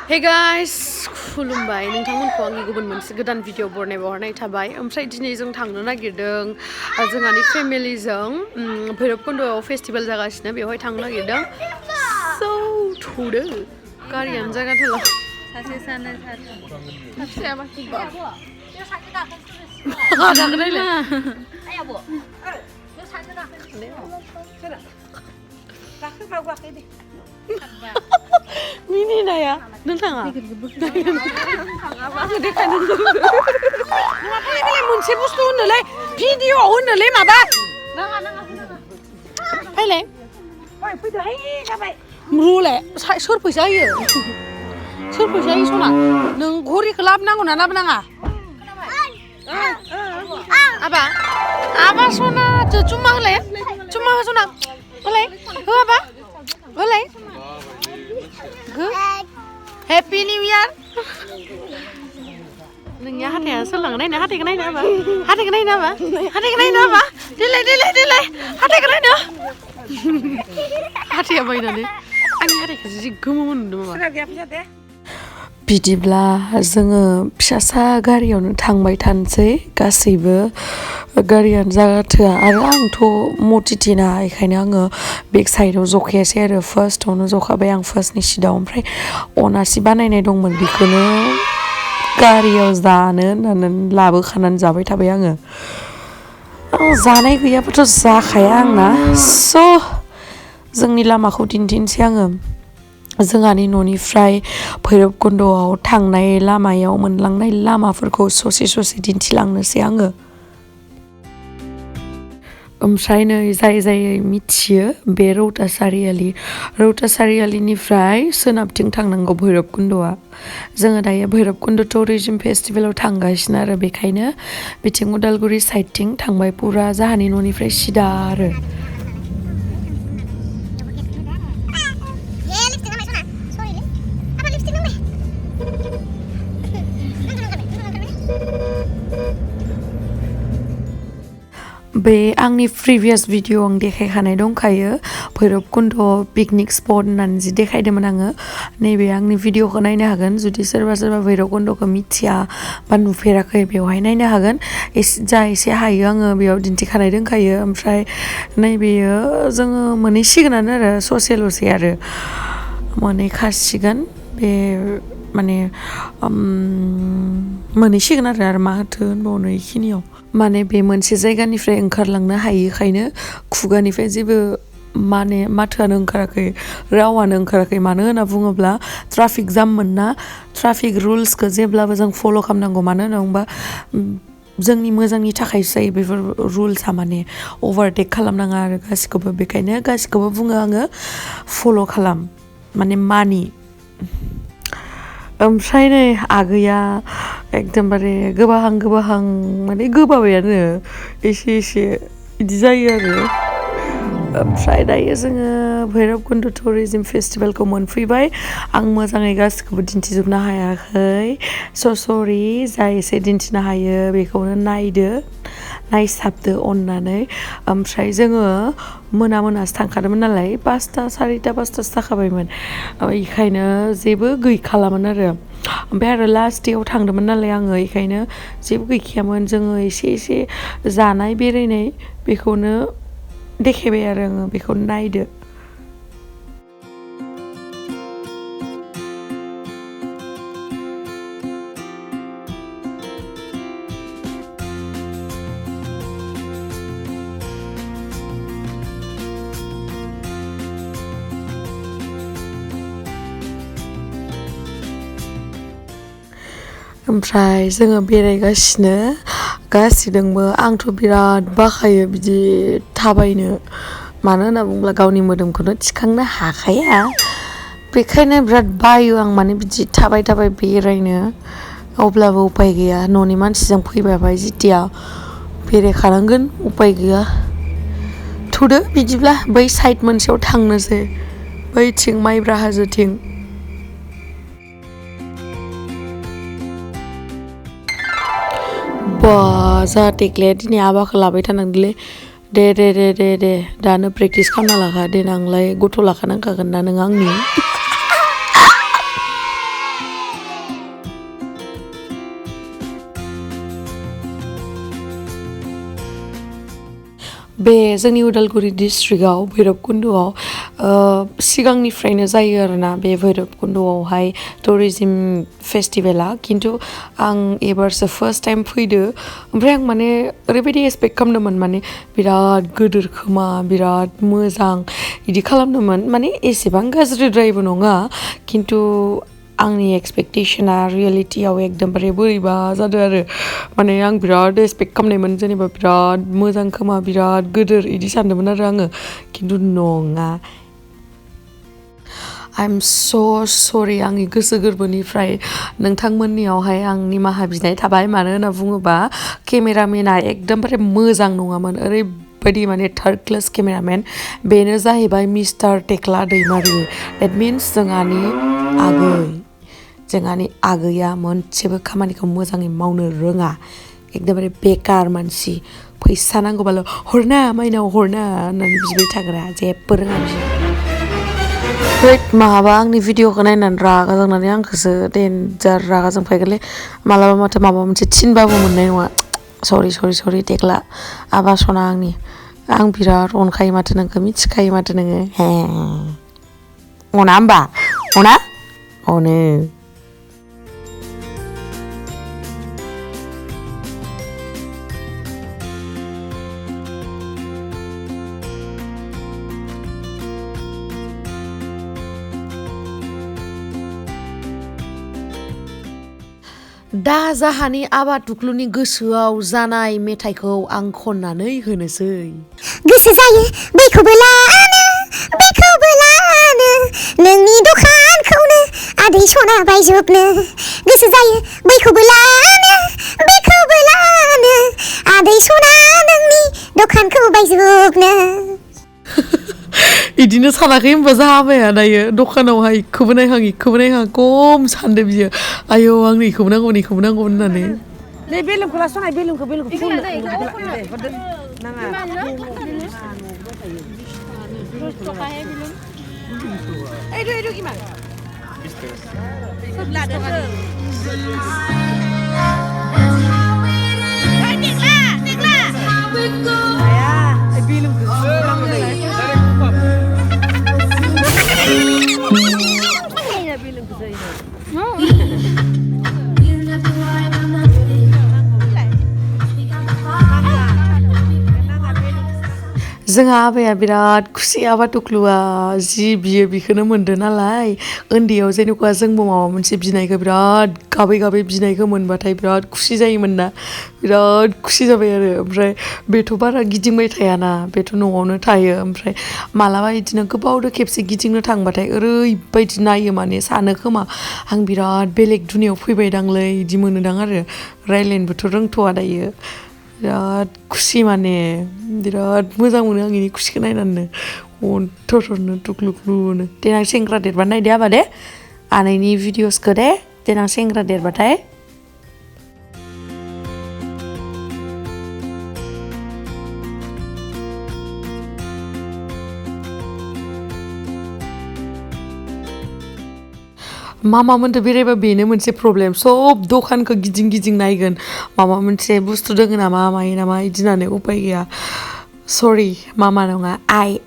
Hey guys, खुलुमबाय नोंथांमोनखौ आंनि गुबुन मोनसे गोदान भिडिअ बरनाय थाबाय ओमफ्राय दिनै जों थांनो नागिरदों जोंहानि फेमिलिजों भैरबकुन्दआव फेस्टिभेल जागासिनो बेवहाय थांनो नागिरदों सो थौदो गारियानो जायगा थोला सासे सानै सासे माखि बा गाखोनायलाय आइ आब' बे सासे गाखोनाय गाखो दे Mini naya, nentang ah? Aku dekat nentang. Apa ini munci bustu nolai? Video nolai maba? Hai le? Oi, pergi hai apa? Mulu le, saya sur pergi saya. Sur pergi saya sana. Neng gori kelap nang guna napa nang ah? Apa? Apa sana? Cuma le? Cuma sana? Le? Apa? Le? Happy New Year. Nengnya hati ya selang nai hati kenai apa? Hati kenai apa? Hati kenai apa? Delay. Hati kenai apa? Hati apa ini? Ani hati kasih gumun dulu. बिदिब्ला जोङो फिसासा गारियावनो थांबाय थानोसै गासैबो गारियानो जागाथोआ आरो आंथ' मटिटिना बेखायनो आङो बेक साइडआव जखायासै आरो फार्स्टआवनो जखाबाय आं फार्स्टनि सिटआव ओमफ्राय अनासि बानायनाय दंमोन बेखौनो गारियाव जानो होननानै लाबोखानानै जाबाय थाबाय आङो जानाय गैयाबाथ' जाखाया आंना स' जोंनि लामाखौ दिन्थिनोसै आङो जोंहानि न'निफ्राय भैरबकुन्दआव थांनाय लामायाव मोनलांनाय लामाफोरखौ ससे दिन्थिलांनोसै आङो ओमफ्राय नै जाय मिथियो बे रौता सारियालिनिफ्राय सोनाबथिं थांनांगौ भैरबकुन्दआ जोङो दायो भैरबकुन्द टुरिजम फेस्टिभेलाव थांगासिनो आरो बेखायनो बिथिं उदालगुरि साइडथिं थांबाय पुरा जाहानि न'निफ्राय सिदा आरो बे आंनि प्रिभियास भिडिअ आं देखायखानाय दंखायो भैरबकुन्द पिकनिक स्पट होननानै जि देखायदोंमोन आङो नैबे आंनि भिडिअखौ नायनो हागोन जुदि सोरबा भैरबकुन्दखौ मिथिया बा नुफेराखै बेवहाय नायनो हागोन जा एसे हायो आङो बेयाव दिन्थिखानाय दंखायो ओमफ्राय नैबेयो जोङो मोनहैसिगोनानो आरो ससेल'सै आरो मोनहैखासिगोन बे माने मोनहैसिगोन आरो मा होथो होनबावनो बेखिनियाव माने बे मोनसे जायगानिफ्राय ओंखारलांनो हायिखायनो खुगानिफ्राय जेबो माने माथोआनो ओंखाराखै रावानो ओंखाराखै मानो होनना बुङोब्ला ट्राफिक जाममोन ना ट्राफिक रुल्सखौ जेब्लाबो जों फल' खालामनांगौ मानो होनना बुङोबा जोंनि मोजांनि थाखायसो जायो बेफोर रुल्सआ माने अभारटेक खालामनाङा आरो गासिखौबो बेखायनो गासिखौबो बुङो आङो फल' खालाम माने मानि ओमफ्राय नै आगैया एकदमबारे गोबाहां माने गोबाबायानो एसे बिदि जायो आरो ओमफ्राय दायो जोङो भैरबकुन्द टुरिजम फेस्टिभेलखौ मोनफैबाय आं मोजाङै गासिखौबो दिन्थिजोबनो हायाखै सरि जा एसे दिन्थिनो हायो बेखौनो नायसाबदो अननानै ओमफ्राय जोङो मोनासो थांखादोंमोन नालाय 5:30 जाखाबायमोन बेखायनो जेबो गैखालामोन आरो ओमफ्राय आरो लास्ट डेआव थांदोंमोन नालाय आङो बेखायनो जेबो गैखायामोन जोङो एसे जानाय बेरायनाय बेखौनो देखायबाय आरो आङो बेखौ नायदो ओमफ्राय जोङो बेरायगासिनो गासिदोंबो आंथ' बिराद बाखायो बिदि थाबायनो मानो होनना बुङोब्ला गावनि मोदोमखौनो थिखांनो हाखाया बेखायनो बिराद बायो आं माने बिदि थाबाय बेरायनो अब्लाबो उपाय गैया न'नि मानसिजों फैबाय जितिया बेरायखानांगोन उपाय गैया थुदो बिदिब्ला बै साइड मोनसेयाव थांनोसै बैथिं माइब्रा हाजोथिं जा टेक्लाया दिनै आबाखौ लाबाय थानांदोंलै दे दानो प्रेक्टिस खालामना लाखा देनांलाय गथ' लाखानांखागोन ना नों आंनि बे जोंनि उदालगुरि डिस्ट्रिक्टआव भैरबकुन्द'आव सिगांनिफ्रायनो जायो आरोना बे भैरबकुन्द'आवहाय टुरिज्म फेस्टिभेला खिन्थु आं एबारसो फार्स्ट टाइम फैदो ओमफ्राय आं माने ओरैबायदि एक्सपेक्ट खालामदोंमोन माने बिराद गोदोर खोमा बिराद मोजां बिदि खालामदोंमोन माने एसेबां गाज्रिद्रायबो नङा खिन्थु आंनि एक्सपेक्टेशना रियेलिटियाव एकदमबारे बोरैबा जादों आरो माने आं बिराद एक्सपेक्ट खालामनायमोन जेनेबा बिराद मोजां खोमा बिराद गोदोर बिदि सानदोंमोन आरो आङो खिन्थु नङा आइ एम सरि आंनि गोसो गोरबोनिफ्राय नोंथांमोननियावहाय आं निमाहा बिनाय थाबाय मानो होनना बुङोबा केमेरामेना एकदमबारे मोजां नङामोन ओरैबायदि माने थार्ड क्लास केमेरामेन बेनो जाहैबाय मिस्टार टेक्ला दैमारि देट मिन्स जोंहानि आगैया मोनसेबो खामानिखौ मोजाङै मावनो रोङा एकदमबारे बेकार मानसि फैसा नांगौबाल' हरना माइनाव हरना होननानै बिबाय थाग्रा जेबो रोङा बिसोर माबा आंनि भिडिअखौ नायनानै रागा जोंनानै आंखौसो डेन्जार रागा जोंफायगोनलै मालाबा माथो माबा मोनसे थिनबाबो मोननाय नङा सरि टेक्ला आबा सना आं बिराद अनखायो माथो नोंखौ मिथिखायो माथो नोङो हे अना होमबा अना अनो दा जाहानि आबाद टुक्लुनि गोसोआव जानाय मेथाइखौ आं खननानै होनोसै गोसो जायो बैखौबो लानो नोंनि दखानखौनो आदै सना बायजोबनो गोसो जायो बैखौबो लानो आदै सना नोंनि दखानखौ बायजोबनो इदिनो सानाखै होनबा जाबाया दायो दखानावहाय इखौबो नायहां खम सानदो बियो आयौ आंनो इखौबो नांगौ होननानै नै बेलुनखौ लासनाय बेलुनखौ जोंहा आबाया बिराद खुसि आबा टुक्लुआ जि बियो बिखौनो मोनदो नालाय उन्दैयाव जेनेबा जोंबो माबा मोनसे बिनायखौ बिराद गाबै बिनायखौ मोनबाथाय बिराद खुसि जायोमोन ना बिराद खुसि जाबाय आरो ओमफ्राय बेथ' बारा गिदिंबाय थायाना बेथ' न'आवनो थायो ओमफ्राय मालाबा बिदिनो गोबावदो खेबसे गिदिंनो थांबाथाय ओरैबायदि नायो माने सानो खोमा आं बिराद बेलेग दुनियाव फैबायदांलै बिदि मोनोदां आरो रायलायनोबोथ' रोंथ'वा दायो बिराद खुसि माने बिराद मोजां मोनो आं इनि खुसिखौ नायनानैनो अन्थरनो टुक्लुनो देनां सेंग्रा देरबा नायदे आबा दे आनैनि भिडिअसखौ दे देनां सेंग्रा देरबाथाय मामा मोनदो बेरायबा बेनो मोनसे प्रब्लेम सब दखानखौ गिदिं नायगोन माबा मोनसे बुस्थु दोङो नामा मायो नामा इदि होननानै उपाय गैया सरि मामा नङा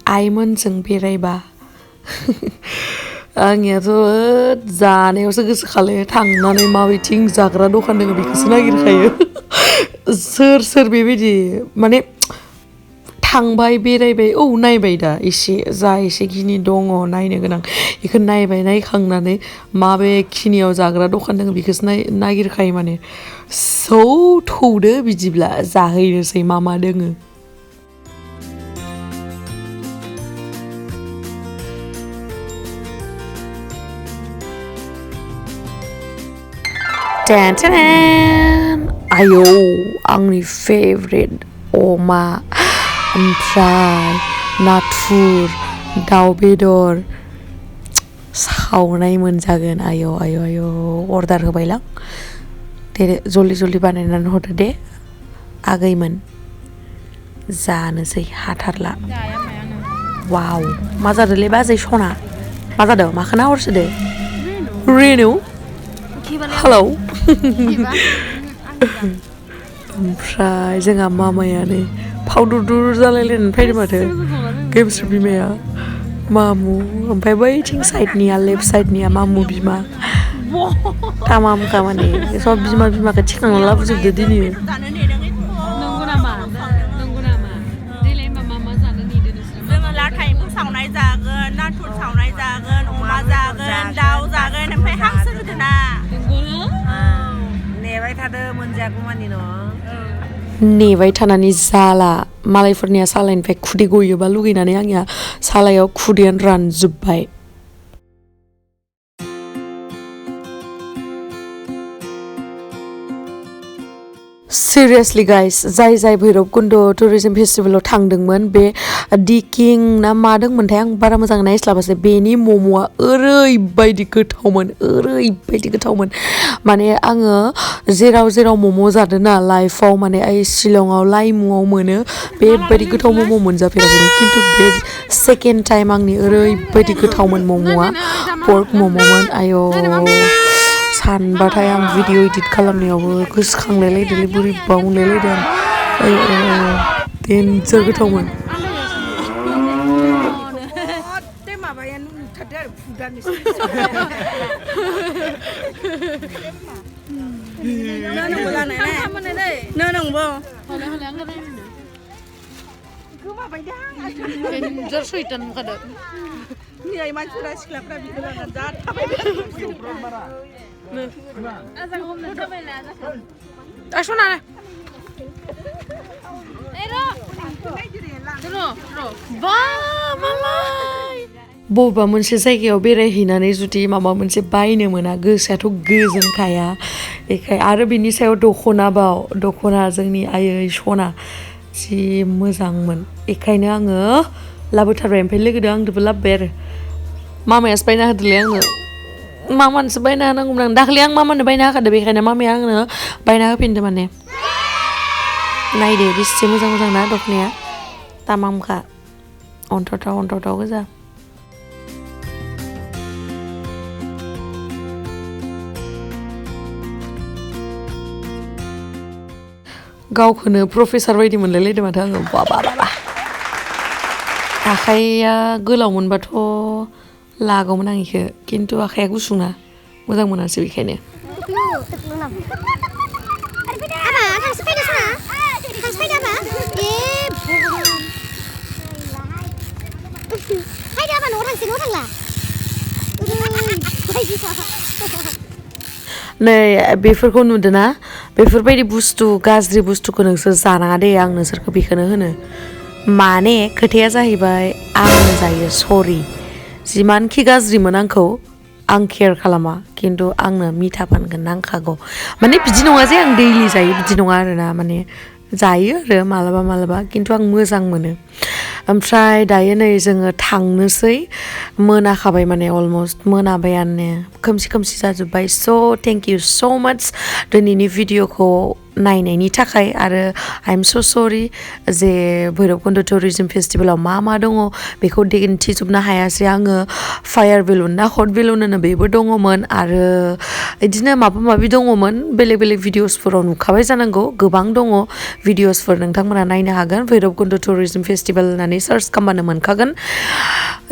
आइमोनजों बेरायबा आंनियाथ' जानायावसो गोसोखालै थांनानै माबेथिं जाग्रा दखान दङ बेखौसो नागिरखायो सोर बेबायदि माने थांबाय बेरायबाय नायबाय दा एसेखिनि दङ नायनो गोनां बेखौ नायखांनानै माबेखिनियाव जाग्रा दखान दङ बेखौसो नागिरखायो माने थौदो बिदिब्ला जाहैनोसै मा दोङो आयौ आंनि फेभरेट अमा ओमफ्राय नाथुर दाउ बेदर सावनाय मोनजागोन आयौ अर्डार होबायलां दे जल्दि बानायनानै हरदो दे आगैमोन जानोसै हाथारला वाव मा जादोंलै बाजै सना मा जादों माखौ नाहरसोदो रेनु हेलौ ओमफ्राय जोंहा मामायानो फावदुर जालायलायनानै फैदों माथो गेमस्रि बिमाया मामु ओमफ्राय बैथिं साइडनिया लेफ्ट साइडनिया मामु बिमा तामामखा माने सब बिमा बिमाखौ थिखांना लाबोजोबदो दिनै नंगौ नामा देलाय होमबा मा जानो नेदो नोंसोर जोङो लाथा एम्फौ सावनाय जागोन नाथुर सावनाय जागोन अमा जागोन दाउ जागोन ओमफ्राय हांसो होदोना नेबाय थादो मोनजागौ मानि न' नेबाय थानानै जाला मालायफोरनिया सालायनिफ्राय खुदै गयोबा लुगैनानै आंनिया सालायाव खुदैयानो रानजोब्बाय Seriously guys, जाय भैरबकुंड टुरिज्म फेस्टिभेलाव थांदोंमोन बे डिकिं ना मा दंमोनथाय आं बारा मोजां नायस्लाबासै बेनि मम'आ ओरैबायदि गोथावमोन माने आङो जेराव मम' जादों ना लाइफआव माने शिलंआव लाइमुआव मोनो बेबायदि गोथाव मम' मोनजाफेराखैमोन खिन्थु बे सेकेन्ड टाइम आंनि ओरैबायदि गोथावमोन मम'आ पर्क मम'मोन आयौ सानबाथाय आं भिडिअ एडिट खालामनायावबो गोसोखांलायलायदोंलै बोरैबा मोनलायलायदों देनजार गोथावमोन माबायानो नुथारदो आरो फुदानो नोंबो लानाय नोंबो देनजार सैतान नुखादो नै मानसिफोरा सिख्लाफ्रा बिखौ लानानै जा थाबाय बबेबा मोनसे जायगायाव बेरायहैनानै जुदि माबा मोनसे बायनो मोना गोसोआथ' गोजोनखाया बेखाय आरो बिनि सायाव दख'ना जोंनि आयै सना जि मोजांमोन बेखायनो आङो लाबोथारबाय ओमफ्राय लोगोदों आंदोबो लाबोबाय आरो मामायासो बायना होदोलै आंनो मामानोसो बायना होनांगौमोन आं दाखालि आं मामानो बायना होखादो बेखायनो मामाया आंनो बायना होफिनदो माने नायदो बेसे मोजां ना दख'नाया तामामखा अन्थाव गोजा गावखौनो प्रफेसार बायदि मोनलायलायदों माथो आङो बाबा आखाइया गोलावमोनबाथ' लागौमोन आं इखो खिन्थु आखाइया गुसुंना मोजां मोनासै बेखायनो नै बेफोरखौ नुदोंना बेफोरबायदि बुस्थु गाज्रि बुस्थुखौ नोंसोर जानाङा दे आं नोंसोरखौ बेखौनो होनो माने खोथाया जाहैबाय आंनो जायो सरि जिमानखि गाज्रिमोन आंखौ आं केयार खालामा खिन्थु आंनो मिठा पानखौ नांखागौ माने बिदि नङा जे आं दैलि जायो बिदि नङा आरोना माने जायो आरो मालाबा खिन्थु आं मोजां मोनो ओमफ्राय दायो नै जोङो थांनोसै मोनाखाबाय माने अलमस्ट मोनाबायानो खोमसि जाजोब्बाय स' थेंक इउ स' माच दिनैनि भिडिअखौ नायनायनि थाखाय आरो आइ एम स' सरि जे भैरबकुंड टुरिज्म फेस्टिभेलाव मा दङ बेखौ दिन्थिजोबनो हायासै आङो फायार बेलुन ना हट बेलुन होनो बेबो दङमोन आरो बिदिनो माबा दङमोन बेलेग भिडिअसफोराव नुखाबाय जानांगौ गोबां दङ भिडिअसफोर नोंथांमोना नायनो हागोन भैरबकुंड टुरिज्म फेस्टिभेल होननानै सार्च खालामबानो मोनखागोन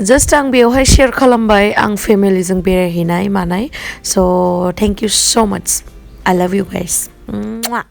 जास्ट आं बेवहाय शेयार खालामबाय आं फेमिलिजों बेरायहैनाय मानाय स' थेंक इउ स' माच I love you guys. Mwah.